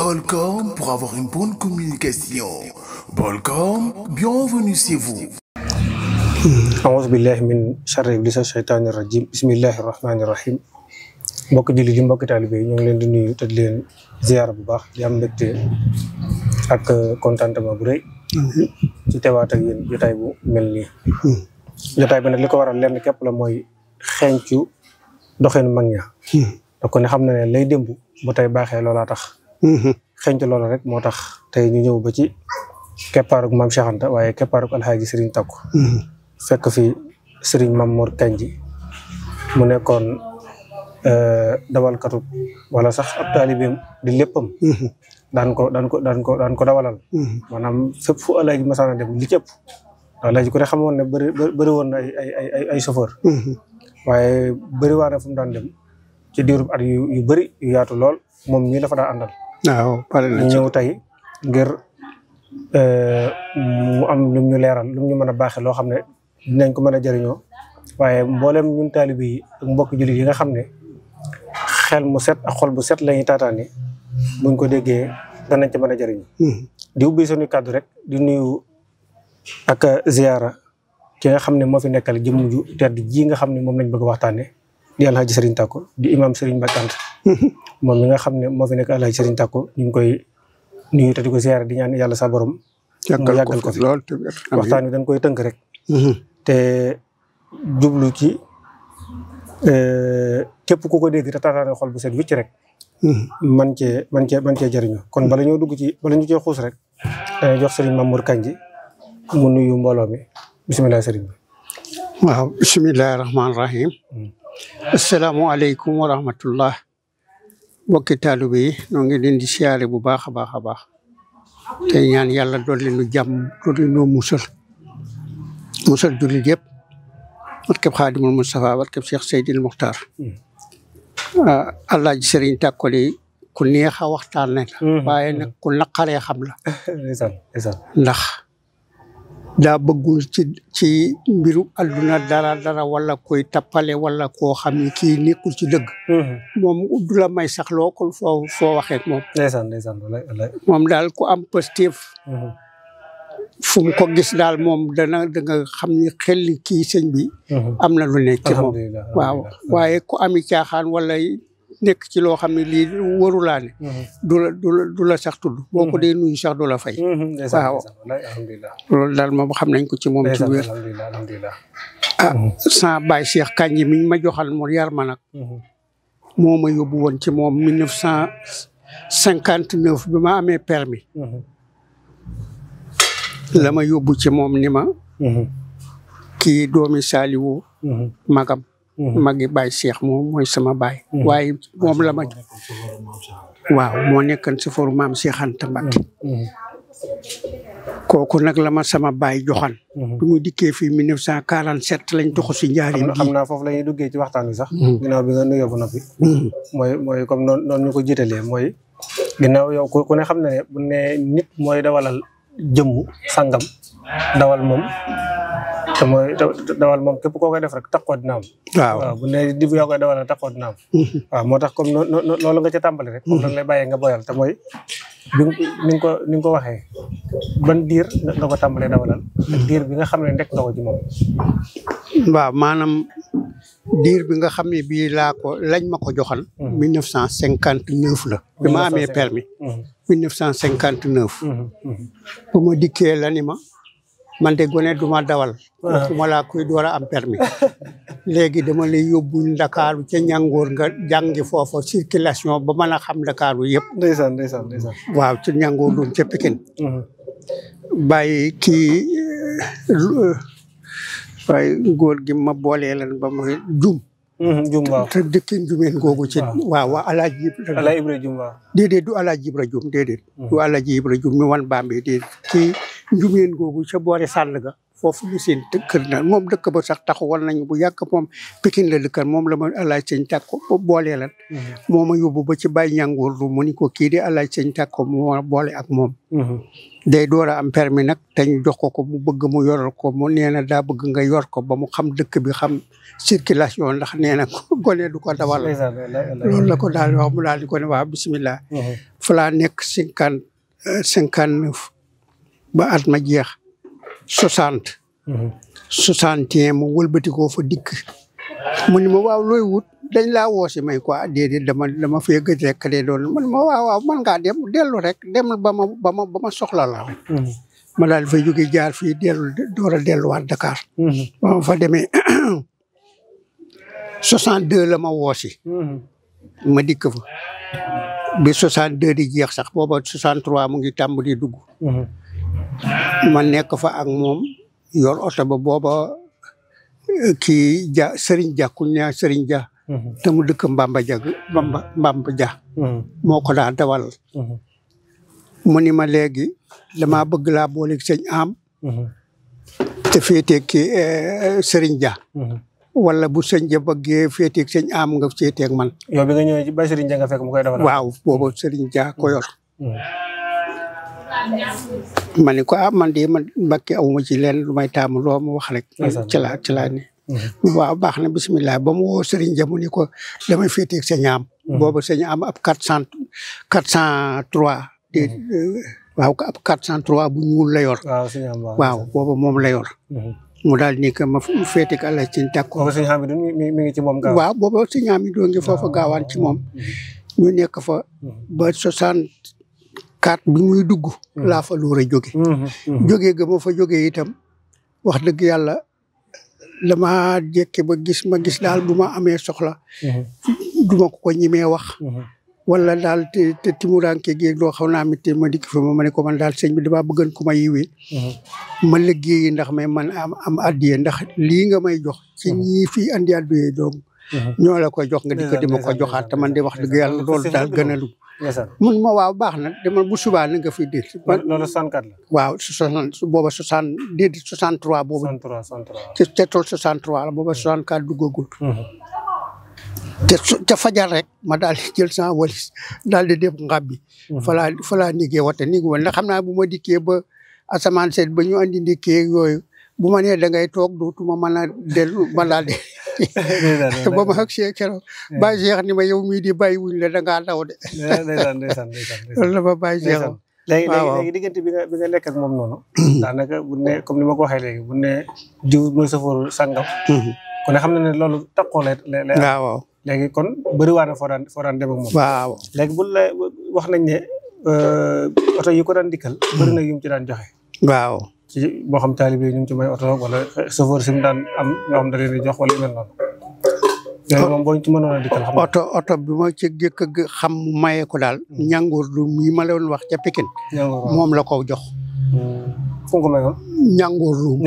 Bolcom pour avoir une bonne communication. Bolcom, bienvenue chez vous. A'udhu billahi min sharri iblisa shaytanir rajim. Bismillahir rahmanir rahim. Mbokk jullit yi mbokk taalibe yi ñu ngi leen di nuyu te di leen ziar bu baax di am mbégte ak contentement bu rëy ci teewaat ak yéen jotaay bu mel nii. Jotaay bi nag li ko waral lenn képp la mooy xeeñcu doxinu mag ña. da ko ne xam na ne lay démb bu tey baaxee loolaa tax. xeeñcu loola rek moo tax tey ñu ñëw ba ci keppaarug maam Cheikh Anta waaye keppaarug alxaaji Serigne Takku. fekk fi Serigne Mamour Kandji mu nekkoon dawalkatu wala sax ab taalibeem di léppam. daan ko dawalal. maanaam fépp fu alaaji masaana dem li ci ëpp. alaaji ku ne xamoon ne bëri woon na ay chauffeur. waaye bëri waa na fu mu daan dem ci diirub at yu bëri yu yaatu lool moom mii dafa daan àndal. waaw pare na ñëw tey ngir mu am lu ñu leeral lu ñu mën a baaxee loo xam ne dinañ ko mën a jëriñoo waaye mboolem ñun taalibe yi ak mbokk jullit yi nga xam ne xel mu set ak xol bu set lañuy taataani buñ ko déggee danañ ci mën a jëriñu. di ubbi suñu kàddu rek di nuyu ak ziyaara ki nga xam ne moo fi nekkal jëmm ju tedd ji nga xam ne moom lañ bëgg a waxtaane di alhaji Serigne Takku di imam Serigne Mbacké Anta moom mi nga xam ne moo fi nekk alhaji Serigne Takku ñu ngi koy nuyu te di ko ziyaara di ñaan yàlla sa borom mu yàggal ko fi waxtaan wi dañ koy tënk rek te jublu ci képp ku ko dégg te taataane xol bu set wicc rek man cee jëriñu kon bala ñu cee xuus rek dañuy jox Serigne Mamour Kandji mu nuyu mbooloo mi bisimilah Serigne bi. waaw bisimilah rahmaani rahim. asalaamaaleykum wa rahmatullah. mbokki taalibe yi ñoo ngi leen di siyaare bu baax a baax a baax. te ñaan yàlla dolli nu jàmm dolli nu musal jullit yëpp. barkeb Xaadimul Mustafa barkeb Cheikh Seydil Muxtaar. Alaaji Serigne Takku ku neex a waxtaanee la. waaye nag ku naqaree xam la. ndax daa bëggul ci mbiru àdduna dara wala koy tappale wala koo xam ne kii nekkul ci dëgg. moom du la may sax loo ko foo waxee moom. moom daal ku am positif. fu mu ko gis daal moom da nga xam ni xel kii sëñ bi. am na lu nekk ci moom. waaw waaye ku ami caaxaan wala nekk ci loo xam ne lii warulaa ne. du la sax tudd. boo ko dee nuyu sax du la fay. waaw loolu daal moom xam nañ ko ci moom ci wér. sa baay Cheikh Kandji mi ma joxal mu yar ma nag. moo ma yóbbu woon ci moom 1959 bi ma amee permis. la ma yóbbu ci moom ni ma. kii doomi Saliwu. magam. magi baay Cheikh moom mooy sama baay. waaye moom la ma. waaw moo nekkan si foru maam Cheikh Anta Mbacké. kooku nag la ma sama baay joxan. bi mu dikkee fii 1947 lañ toxu si njaarim gi. xam naa foofu la ñuy duggee ci waxtaan wi sax. ginnaaw bi nga nuyoo ba noppi. mooy comme noonu ñu ko jiitalee mooy. ginnaaw yow ku ne xam ne bu ne nit mooy dawalal jëmmu sangam dawal moom. te mooy dawal moom képp koo koy def rek taxoo dina am. waaw bu ne di yoo koy dawal taxoo dina am. waaw moo tax comme loolu nga ca tàmbali rek. comme dañ lay bàyyee nga boyal te mooy ni nga ko waxee ban diir nga ko tàmbalee dawalal. ak diir bi nga xam ne ndek nga ko ci moom. waaw maanaam diir bi nga xam ne bii lañ ma ko joxal. 1959 la. bi ma amee permis. 1959. bu ma dikkee la ni ma. man de gone duma dawal. waxuma laa koy door a am permis. léegi dama lay yóbbu Ndakaaru ca ñàngoor nga jàngi foofa circulation ba mën a xam Ndakaaru yëpp. ndeysaan. waaw ca ñàngoor doon ca Pikine. bàyyi kii waaye góor gi ma boolee lan ba ma jum. waaw te dëkkin jumeen googu ci. waaw Alaaji Ibra Jum waaw. déedéet du Alaaji Ibra Jum déedéet. du Alaaji Ibra Jum mi wan Bambi déedéet kii. njumeen googu ca boori sàll ga foofu lu seen kër na moom dëkk ba sax taxawal nañu bu yàgg moom Pikine la dëkkan moom la ma Alaaji Sëñ Takku boolee lan moo ma yóbbu ba ci Baye Ñangoor lu mu ni ko kii di Alaaji Sëñ Takku moo boole ak moom day door a am permis nag te ñu jox ko mu bëgg mu yoral ko mu nee na daa bëgg nga yor ko ba mu xam dëkk bi xam circulation ndax nee na gone du ko dawal loolu la ko daal wax mu daal di ko ne waaw bisimilah fa laa nekk 59 ba at ma jeex 60. 61 mu wëlbati koo fa dikk mu ni ma waaw looy wut dañ laa woosi may quoi déedéet dama fee gëj rek de doon man ma waaw man ngaa dem dellu rek dem ba ma soxla la rek. ma daal di fay jóge jaar fii door a delluwaat Dakar. ba ma fa demee 62 la ma woosi. ma dikk fa. bi 62 di jeex sax booba 63 mu ngi tàmbali dugg. ma nekk fa ak moom yor oto ba booba kii Serigne Dia ku ne Serigne Dia. te mu dëkk Mbamba Dia. moo ko daa dawal. mu ni ma léegi damaa bëgg laa booleeg sëñ am. te féeteeg kii Serigne Dia. wala bu sëñ Dia bëggee féeteeg sëñ am nga féeteeg man. yow bi nga ñëwee ci bay Serigne Dia nga fekk mu koy dawal. waaw boobu Serigne Dia ko yor. ma ne ko man de man Mbàkke awuma ci leen lu may taamu loo ma wax rek. ci laa ne. waaw baax na bisimilah ba mu woo Serigne Dia mu ni ko damay féeteeg sëñ am. boobu sëñ am ab 403. waaw ab 403 bu ñuul la yor. waaw boobu moom la yor. mu daal ni que ma féeteeg àll ci takku. boobu sëñ Hamidou mi ngi ci moom gaawaan. waaw boobu sëñ Hamidou ngi foofa gaawaan ci moom. ñu nekk fa ba 64 bi muy dugg. laa fa loor a jóge. jógee ga ma fa jógee itam wax dëgg yàlla dama jekke ba ma gis daal bu ma amee soxla. duma ko ñimee wax. wala daal te timuranke gi doo xaw naa mit ma dikk fa ma ne ko man daal sëñ bi damaa bëggan ku ma yiwee. ma liggéeyi ndax may man am addiye ndax lii nga may jox ci ñii fii andi addiye donc ñoo la koy jox nga dikk di ma ko joxaat te man de wax dëgg yàlla loolu daal gën a lu mun ma waaw baax na demal bu subaa na nga fi dé loolu 64 la waaw booba 63 boobu te tool 63 la booba 64 duggagul te fajar rek ma daal di jël sama walis daal di def ngàbbi falaa nigee wate nigi woon ndax xam naa bu ma dikkee ba asamaan seet ba ñu andi ndikkee yooyu bu ma nee da ngay toog dootuma mën a dellu ma daal di ba ma ak see keroog Baye Cheikh ni ma yow mii di bàyyi wuñ la da ngaa daw de loolu la ma Baye Cheikh léegi diggante bi nga nekk ak moom noonu daanaka bu ne comme ni ma ko waxee léegi bu ne jiw mooy safooru sàngam kon xam na ne loolu taxoo lay waaw léegi kon bëri waa na foo daan dem ak moom waaw léegi bu la wax nañ ne oto yi ko daan dikkal bëri na yu mu ci daan joxe waaw ci boo xam taalibe yi ñu ngi ci may oto wala chauffeur si mu daan am ñoo xam da leen di jox wala yu mel noonu léegi moom boo ñu ci mënoon a dikkal xam oto bi ma ci jëkk xam maye ko daal ñangoor lu yi ma leen wax ca Pikine moom la ko jox fu mu ko mayoon ñangoor luum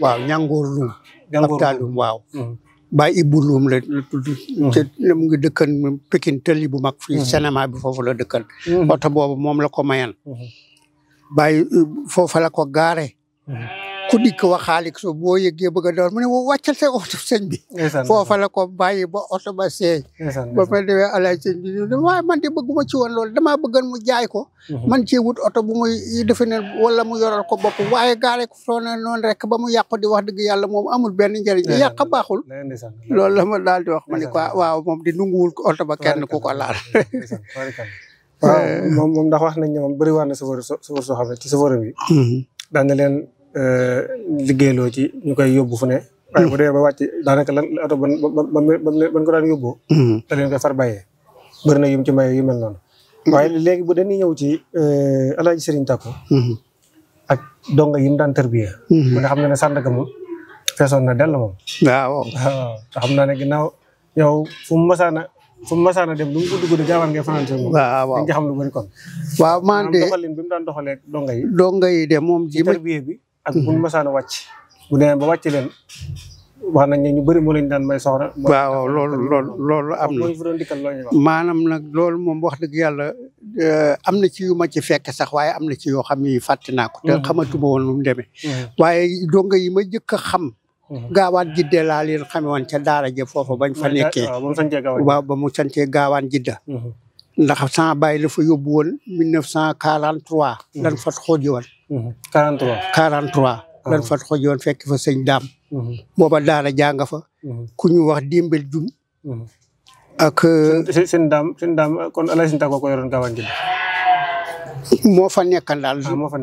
waaw ñangoor luum ab taalum waaw Baye Ibou Loum la tudd te mu ngi dëkkan Pikine tëli bu mag fii cinéma bi foofu la dëkkan oto boobu moom la ko mayan Baye foofa la ko gaare ku dikk waxaalik so boo yëggee bëgg a dawal mu ne wàccal sa oto sëñ bi foofa la ko bàyyi ba oto ba seey ba ma demee alaaj sëñ bi waaye man de bëgguma ci woon loolu damaa bëggan mu jaay ko man ci wut oto bu muy defe ne wala mu yoral ko bopp waaye gaare ko foo ne noonu rek ba mu yàqu di wax dëgg yàlla moom amul benn njëriñ yàq baaxul loolu la ma daal di wax ma ne ko waaw moom di nunguwul ko oto ba kenn ku ko laal waaw moom ndax wax nañ ne moom bëri waa na safar soo xam ne ci safara bi daan na leen liggéeyloo ci ñu koy yóbbu fu ne waaye bu dee ba wàcc daanaka lan oto ban ko daan yóbboo da leen koy far bàyyee bëri na yum ci maye yu mel noonu waaye léegi bu dañuy ñëw ci Alaaji Serigne Tako ak donga yi mu daan tërbiya bu ne xam na ne Sandaga moom feesoon na dell moom waaw te xam naa ne ginnaaw yow fu mu masaana dem lu mu guddi guddi gaawaan ngay fanaan moom waaw dañ ci xam lu bëri kon waaw man de doxalin bi mu daan doxalee donga yi de moom ci tërbiya bi ak bu mu masaana wàcc bu demee ba wàcc leen wax nañ ne ñu bëri moo leen daan may soxna waaw loolu am na fu doon dikkal loo ñuy wax maanaam nag loolu moom wax dëgg yàlla am na ci yu ma ci fekk sax waaye am na ci yoo xam ne fàtte naa ko te xamatuma woon lu mu demee waaye donga yi ma jëkk a xam gaawaan jidde laa leen xame woon ca daara ja foofu bañ fa nekkee waaw ba mu sancee gaawaan jidda ndax sama baay la fa yóbbu woon 1943 lan fat xooji woon 43 lan fat xooji woon fekk fa sëñ daam booba daara janga fa ku ñu wax dimbel jum ak seen daam kon Alaaji Serigne Tako ko yoroon gaawaan jidda moo fa nekkan daal.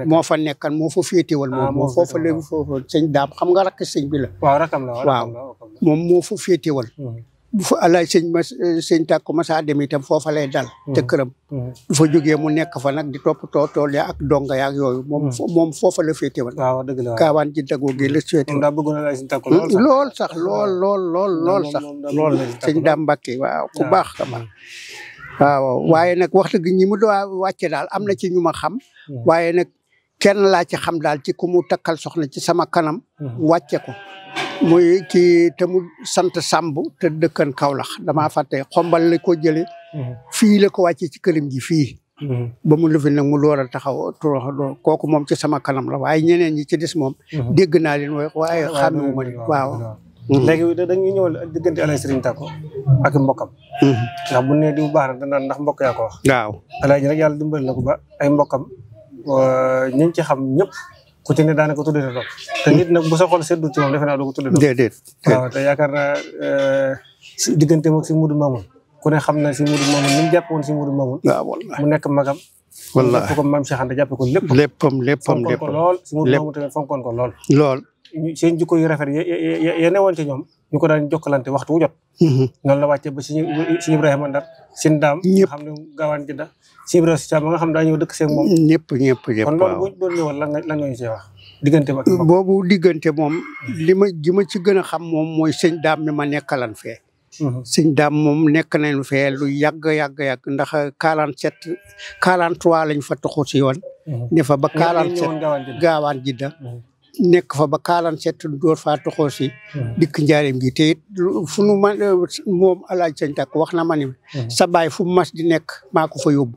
moo fa nekkan moo fa féetewal moom. moo foofa la foofa sëñ daam xam nga rakk sëñ bi la. waaw rakam la waaw moom moo fa féetewal. bu fa alaay sëñ Tàkko Massa dem itam foofa lay dal. te këram. bu fa jógee mu nekk fa nag di toppatoo tool ya ak donga ya ak yooyu. moom foofa la féetewal. waaw dëgg la kaawaan ji dagoo gi la féetewal. moom daa bëggoon alaay sëñ Tàkko lool sax lool sax. lool sëñ daam Mbàkke waaw ku baax ka baax. waaw waaye nag wax dëgg ñi mu doon wàcce daal am na ci ñu ma xam. waaye nag kenn laa ci xam daal ci ku mu takkal soxna ci sama kanam. wàcce ko muy kii te mu sant Samb te dëkkan Kaolack damaa fàtte xombal la ko jëlee. fii la ko wàcce ci këram gi fii. ba mu lëfi nag mu door a taxaw kooku moom ci sama kanam la waaye ñeneen ñi ci des moom. dégg naa leen waaye xàmmewuma leen waaw. léegi dañuy ñëwal diggante Alaaji Sëriñ Tàkko ak mbokkam. ndax bu ne di bu baax na danaan ndax mbokk yaa ko wax. waaw Alaaji nag yàlla dimbali na ko ba ay mbokkam ñi ci xam ñëpp ku ci ne daanaka tuddee na doom te nit nag bu sa xol seddu ci moom defe naa doo ko tuddee doom. déedéet waaw te yaakaar naa si diggante moom si Mudu Mamun ku ne xam na si Mudu Mamun ni mu jàpp woon si Mudu Mamun. waaw wallaahi mu nekk magam. wallaahi jàpp ko maam Cheikh Anta jàppe ko lépp. léppam fonkoon ko lool si Mudu Mamun tamit fonkoon ko lool. lool. seen jikko yu rafet ya newoon ci ñoom ñu ko daan jokkalante waxtu wu jot. noonu la wàccee ba si Ibrahima Ndar sin daam nga xam ne gaawaan ji da si Ibrahima si nga xam daa ñëw dëkk seen moom ñëpp kon loolu bu doon ñëwal lan nga ñu see wax diggante ba boobu diggante moom li ma ci gën a xam moom mooy sëñ daam mi ma nekkalan fee sëñ daam moom nekk nañ fee lu yàgg ndax 47 43 lañ fa taxu si yoon ne fa ba 47 gaawaan ji da nekk fa ba 47 door faa toxoo si dikk njaareem gi te it fu nu ma moom Alaaji Sëñ Tàkko wax na ma ni sa baay fu mu mas di nekk maa ko fa yóbbu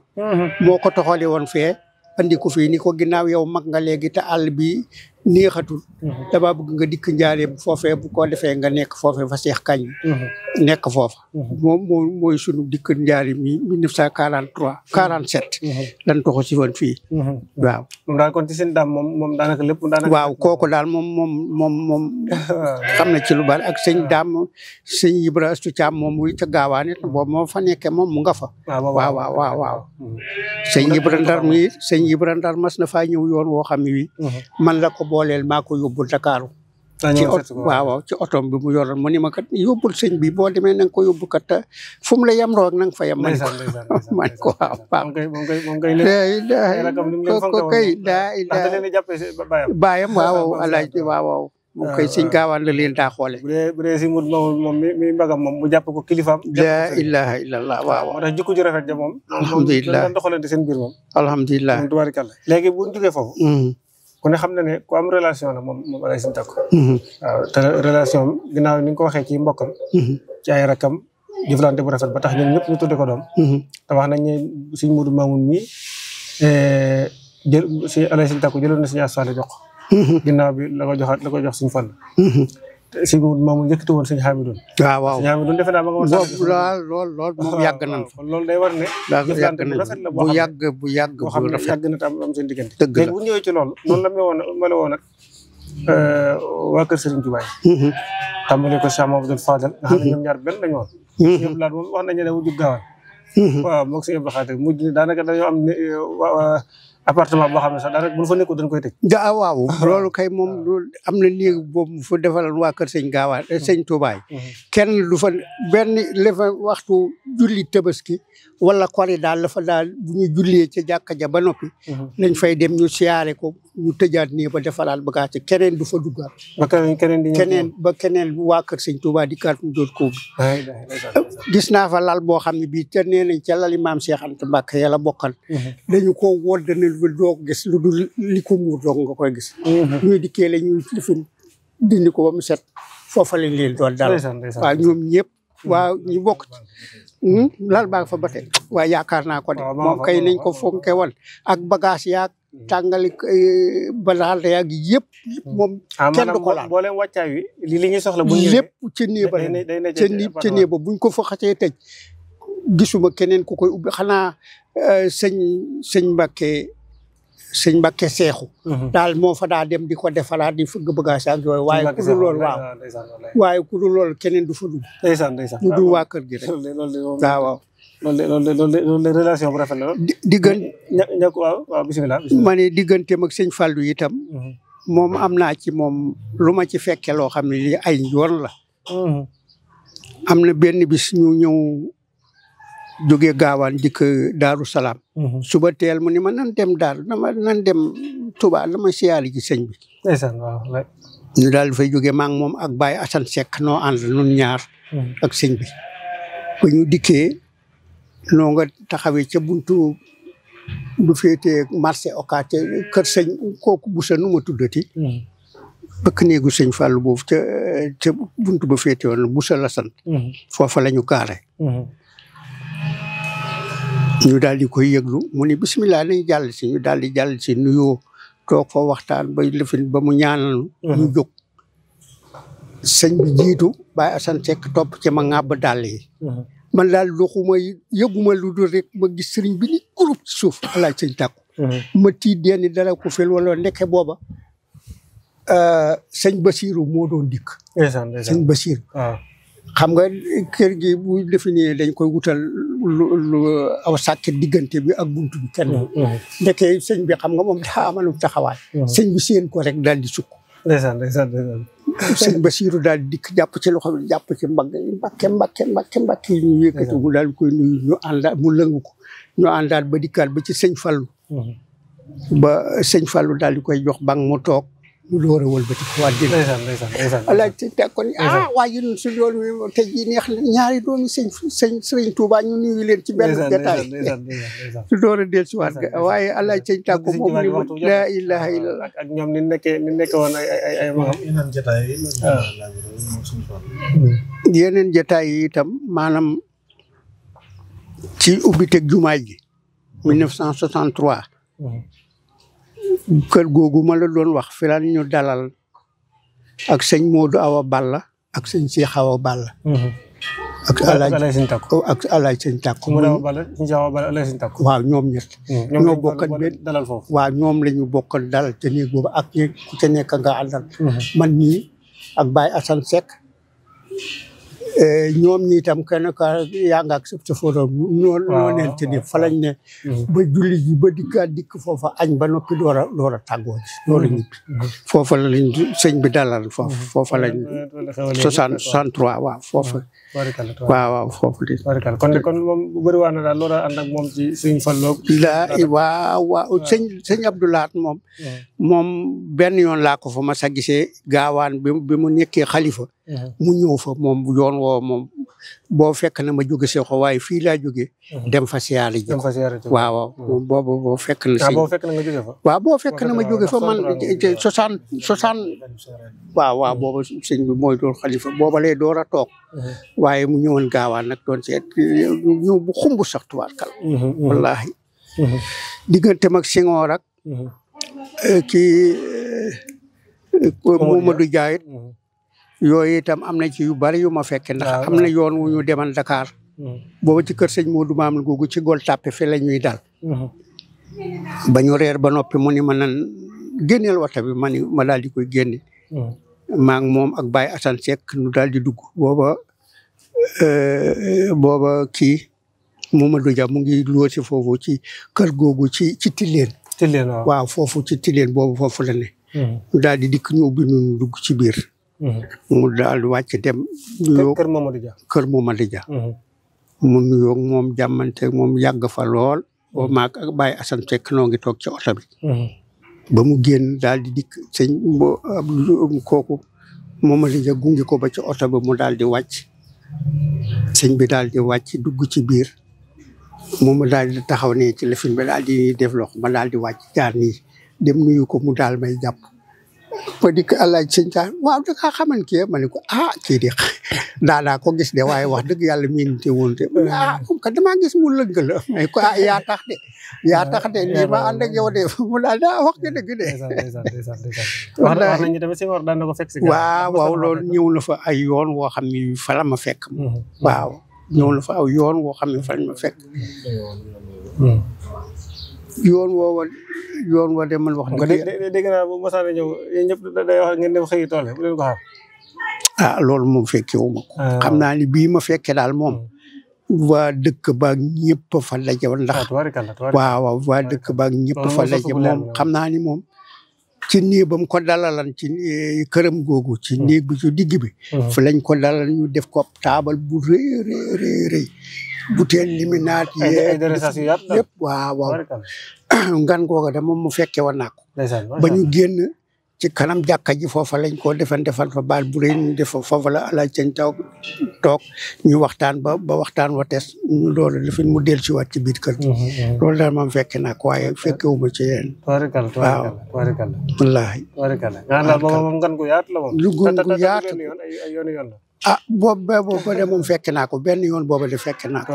moo ko toxale woon fee andi ko fii ni ko ginnaaw yow mag nga léegi te àll bi neexatul dama bëgg nga dikk njaareem foofee bu ko defee nga nekk foofee fa Seex Kañ nekk foofa moom mooy sunu dikk njaareem yi 1943 47 lan toxo si woon fii waaw moom daal kon ci seen daam moom daanaka lépp waaw kooku daal moom xam na ci lu bari ak sëñ daam sëñ Ibra Astu Caam moom wuy ca gaawaan it boobu moo fa nekkee moom mu nga fa waaw sëñ Ibra Ndar mas na faa ñëw yoon woo xam ne wi man la ko booleel maa ko yóbbul Dakaaru ci otom bi mu yoroon mu ni ma kat yóbbul sëñ bi boo demee na nga ko yóbbu kat fu mu la yem roog na nga fa yem man ko waaw ko kay daa baayam waaw Alaaji waaw moom koy sëñ gaawaan la leen daa xoole bu dee si mut moom mi mbagam moom mu jàpp ko kilifaam la ilaha illallah waaw moo tax jikko ju rafet ja moom alhamdulilah doxalante seen biir moom alhamdulilah moom tubaarikàlla léegi bu ñu jógee foofu ku ne xam na ne ku am relation la moom Alaaji Sëñ Tàkko waaw te relation ginnaaw ni nga ko waxee ci mbokkam ci ay rakam jëflante bu rafet ba tax ñoom ñëpp ñu tudde ko doom te wax nañ ne Sëñ Mudu Mamun mi jël si Alaaji Sëñ Tàkko jëloon na Sëñ Asfaal jox ginnaaw bi la ko jox Sëñ Fall Sëñ Mudu Mamun yëkkati woon Sëñ Xaamidoon waaw Sëñ Xaamidoon defe naa ba nga woon lool moom yàgg nañ fa loolu day war ne jëflante bu rafet la bu yàgg boo xam ne yàgg na tam am seen diggante dëgg léegi bu ñëwee ci loolu noonu la mel woon nag waa kër Sëriñ Tuubaa yi tàmbale ko Cheikh Mamadou Fadal nga xam ne ñoom ñaar benn lañu woon ñëpp laat moom wax nañu ne wujju gaawaan waaw moog Sëñ Abdou Khadre mujj daanaka dañoo am appartement boo xam ne sax daanaka bu ñu fa nekkul dañ koy tëj waaw loolu kay moom am na néeg boobu fu defaloon waa kër sëñ gaawaan sëñ Tuubaa kenn du fa benn lefa waxtu julli Tabaski wala kori daal la fa daal bu ñu jullee ca jàkka ja ba noppi lañ fay dem ñu siyaare ko ñu tëjaat nii ba defaraat bagage keneen du fa duggaat ba keneen waa kër sëñ Tuubaa di kaat mu doon ko gis naa fa lal boo xam ne bii te nee nañ ca lali maam Cheikh Anta Mbàkke yàlla bokkal dañu ko wodd ne doo gis lu dul li ko muur doog nga koy gis ñuy dikkee la ñuy lifin dindi ko ba mu set foofa lañ leen doon daal waaw ñoom ñëpp waaw ñu bokk lal baa fa ba tey waaye yaakaar naa ko de moom kay nañ ko fonke woon ak bagage yaag tàngali balaal yaag yëpp moom kenn du ko laal boo leen wàccaay wi li ñuy soxla bu lépp ca néeba ca néeba buñ ko fa xasee tëj gisuma keneen ku koy ubbi xanaa sëñ Mbàkke seexu daal moo fa daa dem di ko defaraat di fëgg bagage ak yooyu waaye ku dul loolu waaye ku dul loolu keneen du fa dugg lu dul waa kër gi rek waaw loolu relation bu rafet la. ñàkk waaw bisimilah. ma ne digganteem ak sëñ Fallou itam. moom am naa ci moom lu ma ci fekke loo xam ne lii ay yoon la. am na benn bis ñu ñëw jóge gaawaan dikk Daaru Salaam. suba teel mu ni ma nan dem nan dem Touba dama siyaali ci sëñ bi. ndeysaan waaw. ñu daal di fay jóge maa ngi moom ak Baye Assane Seck noo ànd nun ñaar. ak sëñ bi. ba ñu dikkee noo nga taxawee ca buntu bu féetee marché Ocass kër sëñ kooku bu sa nu ma tuddati. bëkk néegu sëñ Fallou boobu ca buntu ba féete woon bu sa la sant. foofa la ñu gaare. ñu daal di koy yëglu mu ni bisimilah nañu jàll si ñu daal di jàll si nuyoo toog fa waxtaan ba lifin ba mu ñaanal ñu jóg. sëñ bi jiitu Baye Assane Seck topp ci ma ŋàbb dàll yi. man daal doxuma yëguma lu dul rek ma gis sëriñ bi ni groupe ci suuf alaaj sëñ tàkku. ma tiit denni dara ko fel wala ndeke booba sëñ Basiru moo doon dikk. sëñ Basiru. xam nga kër gi bu définir dañ koy wutal lu aw sàkket diggante bi ak buntu bi kenn. ndeke sëñ bi xam nga moom daa amalum taxawaay. sëñ bi seen ko rek daal di sukk. sëñ Basiru daal di dikk jàpp ci loxo bi jàpp ci mbagg yi ñu yëkkati mu daal di koy nuyu ñu àndaat mu lëngu ko ñu àndaat ba dikkaat ba ci sëñ Fallou. ba sëñ Fallou daal di koy jox bang mu toog ñu door a wëlbati ko waa dégg. alaaj ci teg ko ni waaye ñun suñu yoon wi tey jii neex na ñaari doomi sëñ Touba ñu nuyu leen ci benn jotaay. su door a del si waat waaye alaaj sëñ tàkko moom ni ma laa ilaha illallah. ak ñoom ni nekkee woon ay magam. yeneen jotaay yi itam maanaam ci ubbiteg jumaay ji 1963. kër googu ma la doon wax fi la ñu dalal ak sëñ Modou Awa Balla ak sëñ Cheikh Awa Balla. ak alaaj sëñ Takku ak alaaj sëñ Takku. waaw ñoom ñett. ñoo bokk dalal foofu. waaw ñoom la ñu bokk dalal te néeg boobu ak ku ca nekk nga àndal. man ñii ak Baye Assane Seck. ñoom ñi itam kenn ka yaa nga ak sa foto ñoo neen te ni fa lañ ne ba julli ji ba dikk foofa añ ba noppi door a tàggoo ji loolu ñibbi foofa lañ sëñ bi dalal foofa lañ 63 waaw foofa waaw foofu di kon moom bu bëri wax na daal loolu ànd ak moom ci sëñ Fallou waaw sëñ Abdoulaat moom benn yoon laa ko fa ma sa gisee gaawaan bi mu nekkee xalifa mu ñëw fa moom yoon woo moom boo fekk na ma jóge Seexo waaye fii laa jóge dem fa siyaare ji waaw boobu boo fekk na boo fekk na nga jóge fa waaw boo fekk na ma jóge fa man 60 waaw booba sëñ bi mooy doon xalifa booba lay door a toog waaye mu ñëwoon gaawaan nag doon seet ñëw bu xumb sax tubaarkal wallaahi diggante mag Senghor ak kii Mamadou Dia yooyu itam am na ci yu bari yu ma fekke ndax am na yoon wu ñu deman Dakar booba ci kër sëñ Modou Maam googu ci Gol Tapé fi la ñuy dal ba ñu reer ba noppi mu ni ma nan génneel wata bi ma daal di koy génne maa ngi moom ak Baye Assane Seck nu daal di dugg booba kii Mamadou Dia mu ngi loosi foofu ci kër googu ci Tilène waaw foofu ci Tilène boobu foofu la ne ñu daal di dikk ñu ubbi nu dugg ci biir mu daal di wàcc dem nuyoo kër Mamadou Dia mu nuyoo moom jàmmante moom yàgg fa lool boo maag ak Baye Assane Seck noo ngi toog ci oto bi ba mu génn daal di dikk sëñ kooku Mamadou Dia gunge ko ba ci oto bi mu daal di wàcc sëñ bi daal di wàcc dugg ci biir moom daal di taxaw ne ci lefin bi daal di def loxo ma daal di wàcc jaar nii dem nuyu ko mu daal may jàpp ba dikk alaaj sëñ ta waaw da ngaa xaman kii ma ne ko kii di daa ko gis de waaye wax dëgg yàlla miinute woon te comme que damaa gis mu lëgg la may ko yaa tax de lii ma ànd ak yow de mu daal wax nga dëgg de wax nañu tamit si war daan na ko fekk si waaw loolu ñëw na fa ay yoon woo xam ne fa la ma fekk waaw ñëw na fa aw yoon woo xam ne fa la ma fekk yoon woo de man wax dégg naa bu mosaane ñëw yéen ñëpp day wax ngeen dem xëyi tool bu leen ko xaar loolu moom fekke wu ma ko xam naa ni bii ma fekke daal moom waa dëkk ba ñëpp fa laje woon ndax waaw waa dëkk ba ñëpp fa laje moom xam naa ni moom ci nii ba mu ko dalalan ci këram googu ci néeg bi ci digg bi fa lañ ko dalal ñu def ko taabal bu rëy butéel liminaat yëpp waaw ngan googa de moom mu fekke woon naa ko ba ñu génn ci kanam jàkka ji foofa lañ ko defal fa baal bu rëy ñu def foofa la ala cañ taw toog ñu waxtaan ba waxtaan wa tes ñu loolu lifin mu del si waat ci biir kër gi loolu daal moom fekke naa ko waaye fekkewuma ci yéen waaw wallaahi moom ngan gu yaatu la moom lu gun gu yaatu yoon ah booba de moom fekk naa ko benn yoon booba de fekk naa ko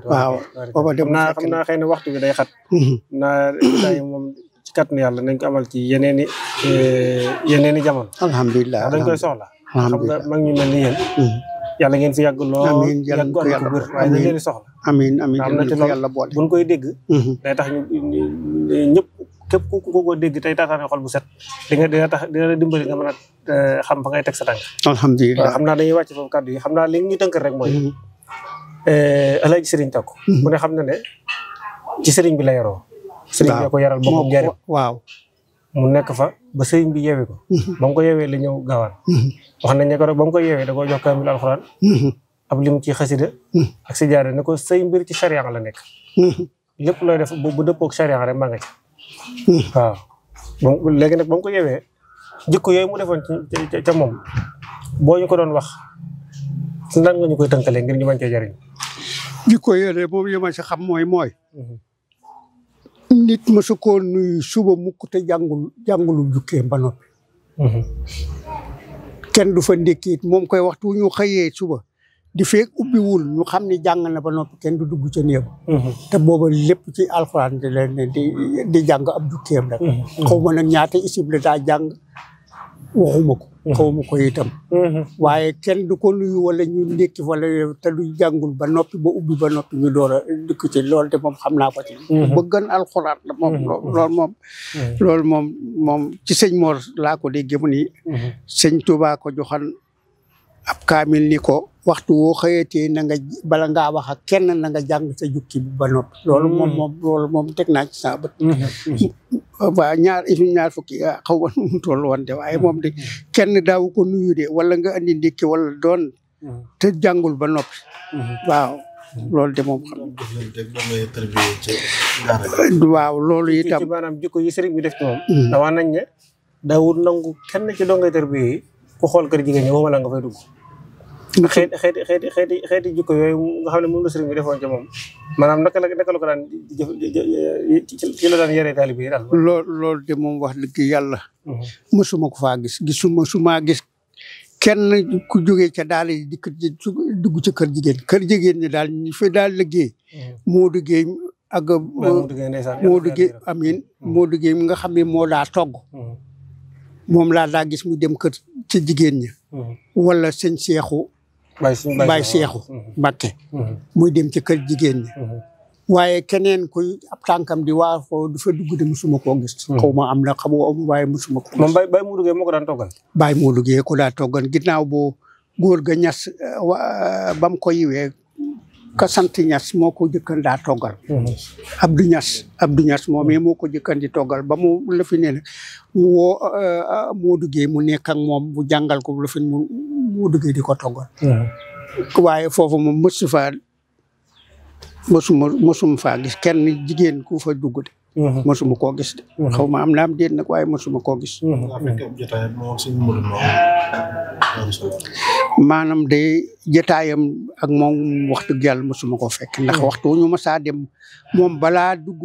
waaw booba de xam naa xëy na waxtu bi day xat naa day moom ci kàttanu yàlla nañ ko amal ci yeneeni jamono alhamdulilah dañ koy soxla xam nga mag ñu mel ni yéen yàlla ngeen fi yàgg lool amiin yàlla ko yàlla wér waaye dañ leen di soxla amiin amiin am na ci loolu yàlla boole buñ koy dégg day tax ñu ñëpp képp ku ko dégg tey taataane xol bu set dina la dimbali nga mën a xam fa ngay teg sa tànk alhamdulilah xam naa dañuy wàcc foofu kàddu yi xam naa li ñu tënk rek mooy Alaaji Sëriñ Tako ku ne xam na ne ci sëriñ bi la yaroo sëriñ bi ko yaral boppam njëriñ waaw mu nekk fa ba sëriñ bi yeewee ko ba mu ko yeewee la ñëw gaawaan wax nañ ne ko rek ba mu ko yeewee da ko jox kaamil alxuraan ab lim ci xasida ak si jaare ne ko say mbir ci charia la nekk lépp looy def bu dëppook charia rek maa nga ci waaw léegi nag ba mu ko yeewee jikko yooyu mu defoon ca moom boo ñu ko doon wax nan nga ñu koy tënkalee ngir ñu mën cee jariñ jikko yooyu moom yi ma si xam mooy nit mësu koo nuyu suba mukk te jàngulu jukkee ba noppi kenn du fa ndékkiit moom koy waxtu ñu xëyee suba di feek ubbiwul ñu xam ne jàng na ba noppi kenn du dugg ca néeg te booba lépp ci alxuraan di leen di jàng ab jukkeem rek xaw ma nag ñaata isib la daa jàng waxuma ko xawma ko itam waaye kenn du ko nuyu wala ñu ndékki wala te du jàngul ba noppi ba ubbi ba noppi ñu door a dikk ci loolu de moom xam naa ko ci bëggan alxuraan la moom loolu moom ci sëñ Mor laa ko déggee mu ni sëñ Tuubaa ko joxan ab kaamil ni ko waxtu woo xëyatee na nga bala ngaa wax ak kenn na nga jàng sa jukki bi ba noppi loolu moom teg naa ci saa bët waaw ñaar fukki xaw ma nu mu toll woon de waaye moom de kenn daaw ko nuyu de wala nga andi ndékki wala doon te jàngul ba noppi waaw loolu de moom xam waaw loolu itam maanaam jikko yi sëriñ bi def ci moom dawaa nañ ne daawul nangu kenn ci dongay tarbiya yi ku xool kër jigéen ñi wala nga fay dugg xeeti jikko yooyu nga xam ne moom la sëriñ bi defoon ci moom maanaam naka la ko daan ci la daan yaree taalibe yi daal loolu de moom wax dëgg yàlla mësuma ko faa suma gis kenn ku jógee ca daal di dugg ci kër jigéen ñi daal ñu fi daal liggéey moo duggee ak moo duggee amiin moo duggee mi nga xam ne moo daa togg moom laa daa gis mu dem kër ci jigéen ñi wala sëñ Seexu Baay Seexu Mbàkke muy dem ci kër jigéen ñi waaye keneen kuy ab tànkam di waa foo du fa dugg de musuma koo gis xaw ma am na xamoo am waaye musuma ko moom Baay Moodu Gey moo ko daan toggal Baay Moodu Gey ko daa toggal ginnaaw boo góor ga ñas bam ko yiwee ka sant ñas moo ko jëkkan daa toggal Abdou Ñas moom moo ko jëkkan di toggal ba mu la fi ne woo Moodu Gey mu nekk ak moom bu jàngal ko la fi Moodu Gey di ko toggal waaye foofu moom mosuma faa gis kenn jigéen ku fa dugg de mosuma koo gis de xaw ma am naam déet nag waaye mosuma koo gis maanaam de jotaayam ak moom wax dëgg yàlla mosuma koo fekk ndax waxtu ñu ma saa dem moom balaa dugg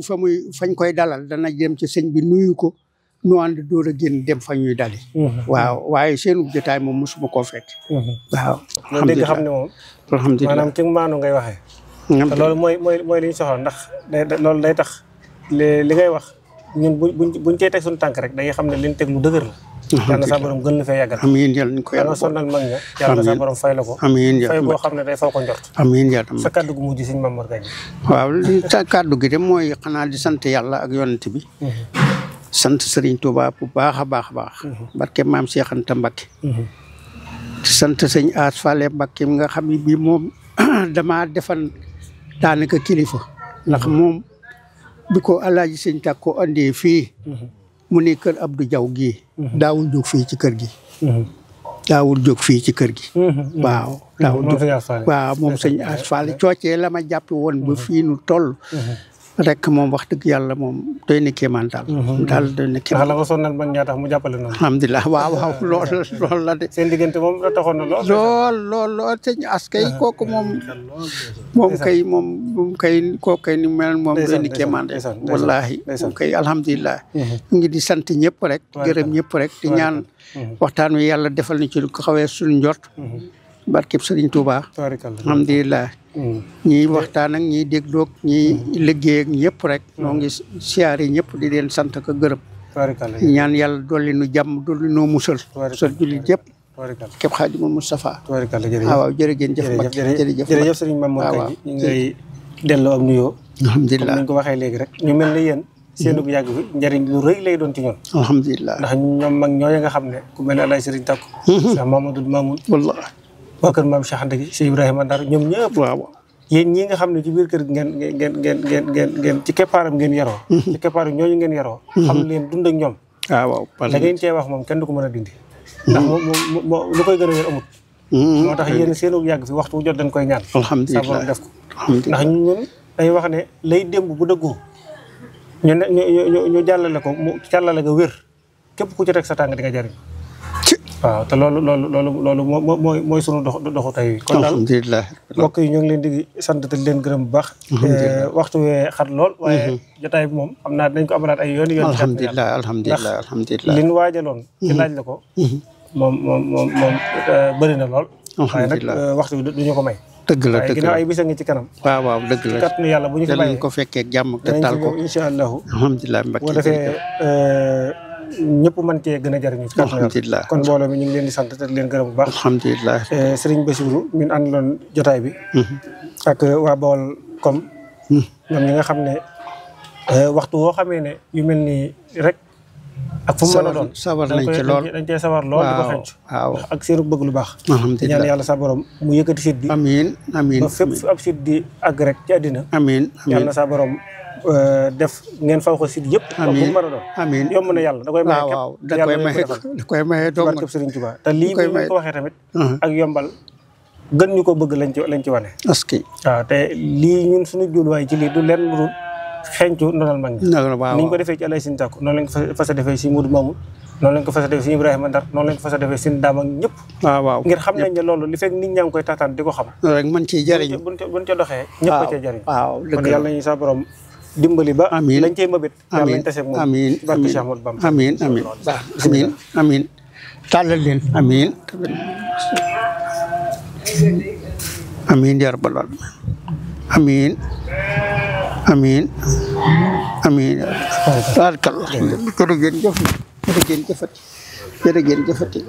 fañ koy dalal dana dem ci sëñ bi nuyu ko nu ànd door a génn dem fa ñuy dali waaw waaye seenu jotaay moom mosuma koo fekk waaw loolu dégg xam ne moom alhamdulilah maanaam ci maanu ngay waxee te loolu mooy li ñu soxla ndax loolu day tax li ngay wax ñun buñ cey teg suñu tànk rek dañuy xam ne liñ teg lu dëgër la yàlla sa borom gën la fee yàggal amiin yàlla ñu ko yàlla sonnal mag ña yàlla sa borom fay la ko amiin fay boo xam ne day faw ko njort amiin yàlla sa kàddu gu mujj Sëñ Mamor Gaye waaw li sa kàddu gi de mooy xanaa di sant yàlla ak yonent bi sant Serigne Touba bu baax a baax barke maam Cheikh Anta Mbacké sant sëñ As Fale Mbacké mi nga xam ne bii moom damaa defan daanaka kilifa ndax moom bi ko Alaaji Sëñ Takko andee fii mu ne kër Abdou Diaw gii daawul jóg fii ci kër gi daawul jóg fii ci kër gi waaw daawul jóg waaw moom sëñ Asfaal coocee la ma jàppe woon ba fii nu toll rek moom wax dëgg yàlla moom doy na kéemaan daal doy na kéemaan. ndax la nga sonnal man ñaa tax mu jàppale noonu. alhamdulilah waaw loolu la de. seen diggante moom la taxoon na lool sëñ askay kooku moom kay kooku kay ni mel moom doy na kéemaan de. wallaahi moom kay alhamdulilah. ñu ngi di sant ñëpp rek. gërëm ñëpp rek di ñaan. waxtaan wi yàlla defal na ci lu ko xawee suñu njort. barkeb Sëriñ Tuuba. alhamdulilah. ñiy waxtaan ak ñiy dégloog ñiy liggéey ak ñëpp rek noo ngi siyaare ñëpp di leen sant ko gërëm ñaan yàlla dolli nu jàmm dolli noo musal jullit yëpp képp Xaadimul Mustafa waaw jërëjëf Mbacke jërëjëf sëriñ Mamour Kandji ñu ngay delloo am nuyoo alhamdulilah comme ni ko waxee léegi rek ñu mel ne yéen seenug yàgg bi njëriñ lu rëy lay doon ci ñoon alhamdulilah ndax ñoom mag ñooñu nga xam ne ku mel ne Alaaji Sëriñ Takko Cheikh Mamadou Mamoun wallahi waa kër maam Cheikh Anta gi Cheikh Ibrahima Ndar ñoom ñëpp waaw yéen ñi nga xam ne ci biir kër ngeen ci keppaaram ngeen yaroo ci keppaaru ñooñu ngeen yaroo xam leen dund ak ñoom waaw da ngeen cee wax moom kenn du ko mën a dindi ndax moom lu koy gën a wér amut moo tax yéen seenu yàgg fi waxtu jot dañ koy ñaan alhamdulilah sa borom def ko ndax ñun dañuy wax ne lay démb bu dëggoo ñu jàllale ko mu jàllale nga wér képp ku ci teg sa tàng di nga jariñ waaw te loolu mooy sunu doxu tey kon daal mbokk yi ñoo ngi leen di sant te leen gërëm bu baax waxtu wee xat lool waaye jotaay bi moom xam naa dañ ko amalaat ay yoon alhamdulilah li ñu waajaloon ci laaj la ko moom bëri na lool waaye nag waxtu bi duñu ko may dëgg la dëgg ginnaaw ay bisa ngi ci kanam waaw dëgg la kat nu yàlla bu ñu fi bàyyee ko fekkee jàmm te tal ko incha allahu alhamdulilah Mbacke boo defee ñëpp mën cee gën a jariñu ci alhamdulilah kon mbooloo mi ñu ngi leen di sant te leen gërëm bu baax alhamdulilah Serigne Bassirou min àndaloon jotaay bi ak waa Bawol comme ñoom ñi nga xam ne waxtu woo xamee ne yu mel nii rek ak fu mu mën a doon sawar nañ ci lool dañ cee sawar lool di ko xenc waaw ak seenu bëgg lu baax alhamdulilah ñaan yàlla sa borom mu yëkkati sit bi amiin ba fépp fu ab sit di àgg rek ci àddina amiin yàlla na sa borom def ngeen faw ko sit yëpp bu mu mën a doon amiin yomb na yàlla da koy maye waaw da koy maye dong barkeb Serigne Touba te lii bu ñu ko waxee tamit ak yombal gën ñu ko bëgg lañ ci wane aski waaw te lii ñun suñu jubluwaay ci lii du leen lu dul xencu ndonal mag ñi ni ñu ko defee ci Alaaji Sëñ Takko noonu lañ ko fas a defee si Modou Mamoun noonu lañ ko fas a defee si Ibrahima Ndar noonu lañ ko fas a defee si Daam ak ñëpp waaw ngir xam nañ ne loolu li fekk nit ñaa ngi koy taataan di ko xam rek mën ciy jëriñu buñ ca doxee ñëpp a cee jëriñ waaw kon yàlla nañu sa borom dimbali ba amiin lañ cee mëbét yàlla nañ taseeg moom amiin barke Cheikh Ahmadou Bamba amiin tàllal leen amiin amiin yaa rabbal aalamiin amiin barakallah jërëjëf jëfati